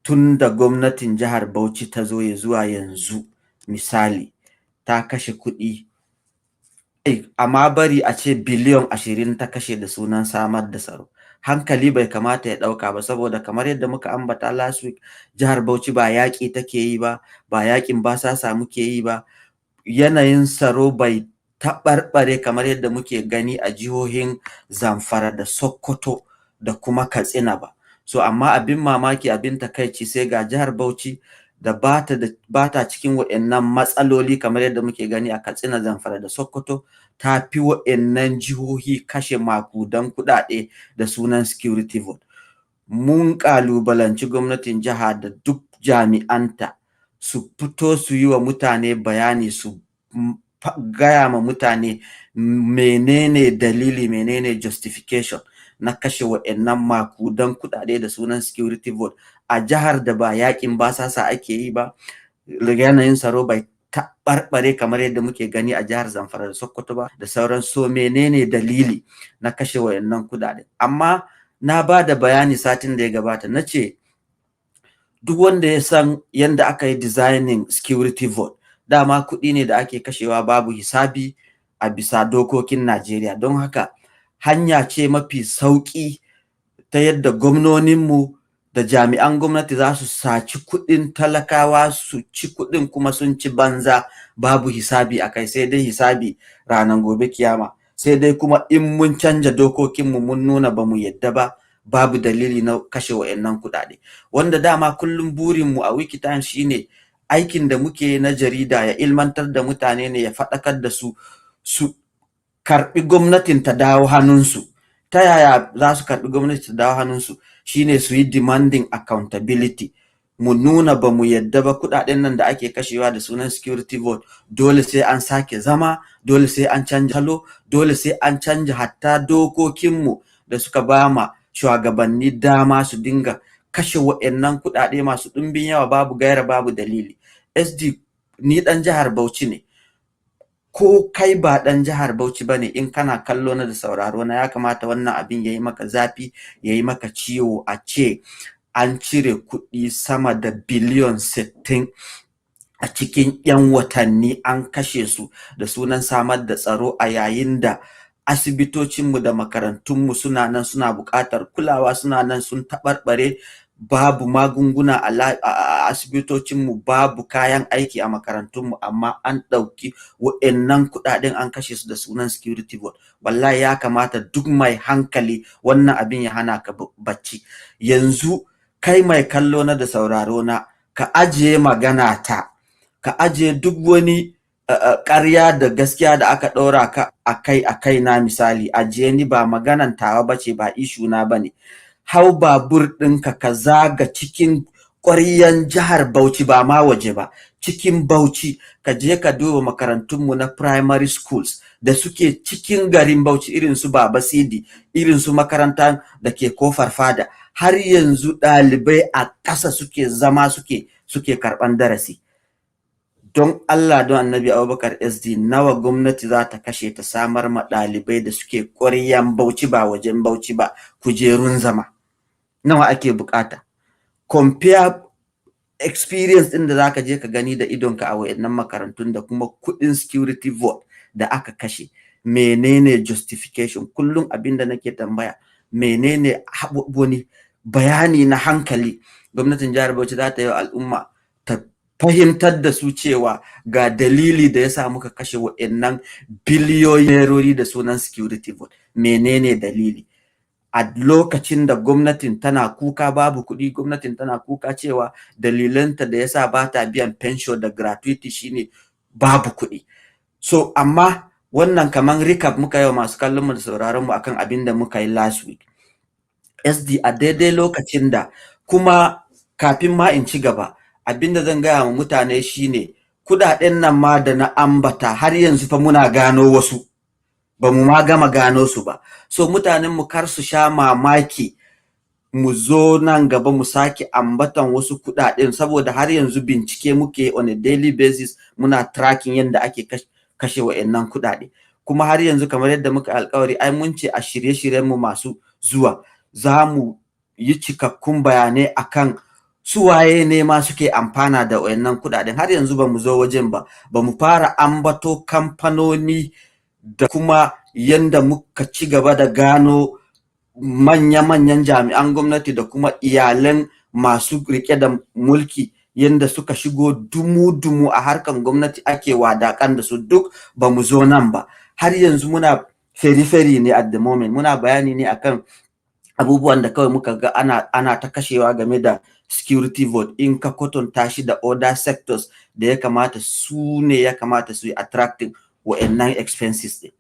Tun da gwamnatin jihar Bauchi ta zo ya zuwa yanzu, misali, ta kashe kuɗi, amma bari a ce biliyon 20 ta kashe da sunan samar da tsaro. Hankali bai kamata ya ɗauka ba, saboda kamar yadda muka ambata last week, jihar Bauchi ba yaƙi take yi ba, ba yaƙin basasa muke yi ba. Yanayin tsaro bai taɓarɓare kamar yadda muke gani a jihohin Zamfara da Sokoto da kuma Katsina ba. So amma abin mamaki, abin takaici, sai ga jihar Bauchi da bata cikin wa'annan matsaloli kamar yadda muke gani a Katsina, Zamfara da Sokoto, ta fi wa'annan jihohi kashe makudan kuɗaɗe da sunan security vote. Mun ƙalubalanci gwamnatin jiha da duk jami'anta su fito su yi wa mutane bayani, su gaya ma mutane menene dalili, menene justification na kashe wa'annan makudan kuɗaɗe da sunan security vote a jihar da ba yakin basasa ake yi ba, yanayin tsaro bai taɓarɓare kamar yadda muke gani a jihar Zamfara da Sokoto ba da sauran. So menene dalili na kashe wa'annan kuɗaɗe? Amma na ba da bayani satin da ya gabata, na ce duk wanda ya san yadda aka yi designing security vote, dama kuɗi ne da ake kashewa babu hisabi a bisa dokokin Najeriya. Don haka hanya ce mafi sauƙi ta yadda gwamnoninmu da jami'an gwamnati za su saci kuɗin talakawa, su ci kuɗin kuma sun ci banza, babu hisabi a kai, sai dai hisabi ranar gobe kiyama, sai dai kuma in mun canja dokokinmu, mun nuna ba mu yadda ba, babu dalili na kashe wa'annan kuɗaɗe. Wanda dama kullum burinmu a Wiki Times shine aikin da muke na jarida ya ilmantar da mutane ne, ya faɗakar da su, su karɓi gwamnatin ta dawo hannunsu. Ta yaya za su karɓi gwamnati ta dawo hannunsu? Shine su yi demanding accountability. Mu nuna ba mu yadda ba, kuɗaɗen nan da ake kashewa da sunan security vote, dole sai an sake zama, dole sai an canja salo, dole sai an canja hatta dokokinmu da suka ba ma shugabanni dama su dinga kashe wa'annan kuɗaɗe masu ɗumbin yawa babu gaira babu dalili. SD, ni ɗan jihar Bauchi ne. Ko kai ba ɗan jihar Bauchi ba ne, in kana kallo na da sauraro na, ya kamata wannan abin ya yi maka zafi, ya yi maka ciwo, a ce an cire kuɗi sama da biliyon 60 a cikin 'yan watanni an kashe su da sunan samar da tsaro, a yayin da asibitocinmu da makarantunmu suna nan suna buƙatar kulawa, suna nan sun taɓarɓare, babu magunguna a asibitocinmu, babu kayan aiki a makarantunmu, amma an ɗauki wa'annan kuɗaɗen an kashe su da sunan security vote. Wallahi ya kamata duk mai hankali wannan abin ya hana ka bacci. Yanzu kai mai kallo na da sauraro na, ka ajiye magana ta, ka ajiye duk wani ƙarya da gaskiya da aka ɗora ka a kai a kai na, misali, ajiye ni, ba maganan tawa bace, ba issue na bane. Hau babur ɗinka ka zaga cikin ƙwaryan jihar Bauchi, ba ma waje ba, cikin Bauchi, ka je ka duba makarantunmu na primary schools da suke cikin garin Bauchi, irin su Baba Sidi, irin su makaranta da ke Kofar Fada, har yanzu ɗalibai a ƙasa suke zama suke karɓan darasi. Don Allah, don Annabi, Abubakar SD, nawa gwamnati za ta kashe ta samar ma ɗalibai da suke ƙwaryan Bauchi, ba wajen Bauchi ba, kujerun zama? Nawa ake bukata? Compare experience ɗin da zaka je ka gani da idonka a wayannan makarantun da kuma kuɗin security vote da aka kashe. Menene justification? Kullum abin da nake tambaya, menene wani bayani na hankali gwamnatin jihar Bauchi za ta yi wa al'umma ta fahimtar da su cewa ga dalili da ya sa muka kashe wa'annan biliyoyin nerori da sunan security vote? Menene dalili a lokacin da gwamnatin tana kuka babu kuɗi, gwamnatin tana kuka cewa dalilanta da yasa ba ta biyan pension da gratuity shine babu kuɗi? So amma wannan kaman recap muka yi wa masu kallon mu da sauraron mu akan abin da muka yi last week. SD, a daidai lokacin da kuma, kafin ma in ci gaba, abin da zan gaya wa mutane shine kudaden nan ma da na ambata, har yanzu fa muna gano wasu, ba mu ma gama gano su ba. So mutanen mu kar su sha mamaki mu zo nan gaba mu sake ambatan wasu kudaden, saboda har yanzu bincike muke on a daily basis, muna tracking yadda ake kashe wa'annan kudade. Kuma har yanzu, kamar yadda muka alkawari, ai mun ce a shirye-shiryen mu masu zuwa za mu yi cikakkun bayanai akan Su waye ne ma suke amfana da wayannan kuɗaɗen? Har yanzu ba mu zo wajen ba, ba mu fara ambato kamfanoni da kuma yanda muka ci gaba da gano manya-manyan jami'an gwamnati da kuma iyalan masu rike da mulki, yanda suka shigo dumu-dumu a harkan gwamnati ake wadakan da su. Duk ba mu zo nan ba. Har yanzu muna feri-feri ne. At the moment muna bayani ne akan abubuwan da kawai muka ga ana ta kashewa game da security vote, in ka kwatanta shi da other sectors da ya kamata su ne ya kamata su yi attracting wa'annan expenses ɗin.